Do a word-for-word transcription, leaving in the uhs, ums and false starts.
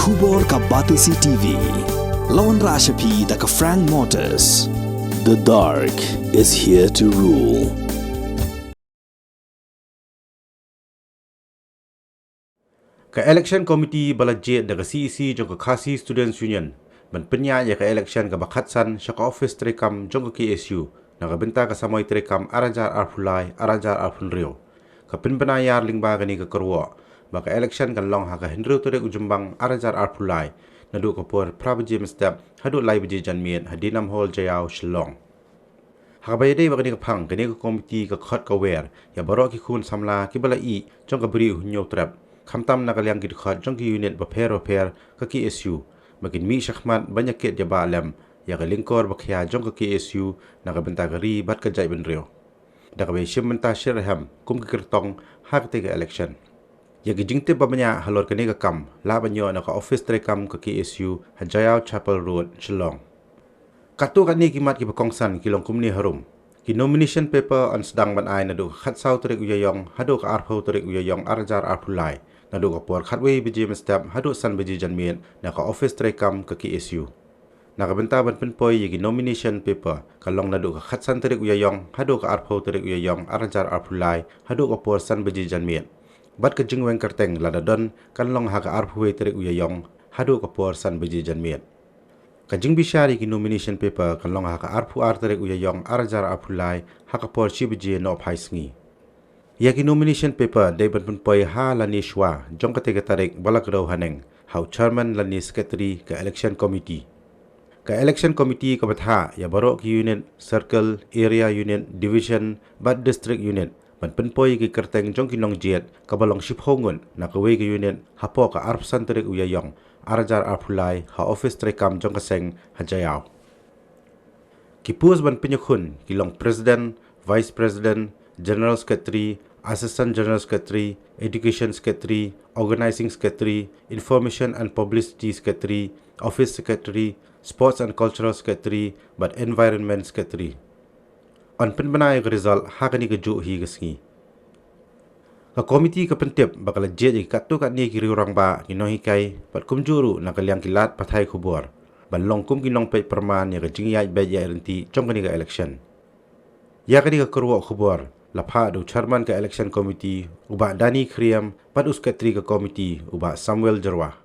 Khubor ka Batesi T V. Lawan Rashapi da ka Frank Motors. The dark is here to rule. Ka Election Committee ba la jied da ka C E C jong ka Khasi Students Union ban pynïaid ïa ka election kaba khatsan sha ka office treikam jong ka K S U na ka bynta ka samoi treikam ar hajar arphew lai ar hajar arphew hynriew ka pynbna ïar lyngba kane ka kyrwoh ba ka election kan long ha ka hynriew tarik u Jymmang ar hajar arphew lai naduh ka por phra baje mynstep haduh lai baje janmiet ha Dinam Hall Jaïaw, Shillong. Ha kaba ïadei bad kane ka phang, kane ka komiti ka khot ka wer ïa baroh ki khun samla kiba la ïeh jong ka Bri u Hynñiewtrep, khamtam na ka liang ki dkhot jong ki unit bapher bapher ka K S U ba kin mih shakhmat ban ïakit ïabah lem ïa ka lyngkor bakhia jong ka K S U na ka bynta ka ri bad ka jaitbynriew da kaba ïashim bynta shitrhem kum ki kyrtong ha katei ka election. Ïa ki jingtip ba bniah halor kane ka kam lah ban ïoh na ka office treikam ka K S U ha Jaïaw Chapel Road, Shillong. Katto katne ki mat kiba kongsan ki long kumne harum. Ki nomination paper yn sdang ban ai naduh ka khatsaw tarik u Ïaïong haduh ka arphew tarik u Ïaïong ar hajar arphew lai naduh ka por khatwei baje mynstep haduh san baje janmiet na ka office treikam ka K S U. Na ka bynta ban pynpoi ïa ki nomination paper ka long naduh ka khatsan tarik u Ïaïong haduh ka arphew tarik u Ïaïong ar hajar arphew lai haduh ka por san baje janmiet. Bad ka jingweng kyrteng lada don kan long ha ka arphew wei tarik u Ïaïong haduh ka por san baje janmiet. Ka jingbishar ïa ki nomination paper kan long ha ka arphew ar tarik u Ïaïong ar hajar arphew lai ha ka por shi baje nohphai sngi. Ïa ki nomination paper dei ban pynpoi ha lane shuwa jong katei ka tarik ba la kdew haneng ha u chairman lane secretary ka election committee. Ka election committee ka bthah ïa baroh ki unit, circle, area unit, division bad district unit ban pynpoi ïa ki kyrteng jong ki nongjied kaba long shiphew ngut na kawei ka unit hapoh ka arphew san tarik u Ïaïong ar hajar arphew lai ha office treikam jong ka seng ha Jaïaw. Ki post ban pynïakhun ki long President, Vice President, General Secretary, Assistant General Secretary, Education Secretary, Organizing Secretary, Information and Publicity Secretary, Office Secretary, Sports and Cultural Secretary bad Environment Secretary. Yn pynbna ïa ka result ha kane kajuh hi ka sngi. Ka komiti ka pyntip ba ka la jied ïa ki katto katne ki riew rangbah, ki nonghikai bad kumjuh ruh na ka liang ki lad pathai khubor ban long kum ki nongpeit pyrman ïa ka jingïaid beit ïaid ryntih jong kane ka election. Ïa kane ka kyrwoh khubor la phah da u chairman ka election committee u Bah Danny Khyriem bad u secretary ka komiti u Bah Samuel Jyrwa.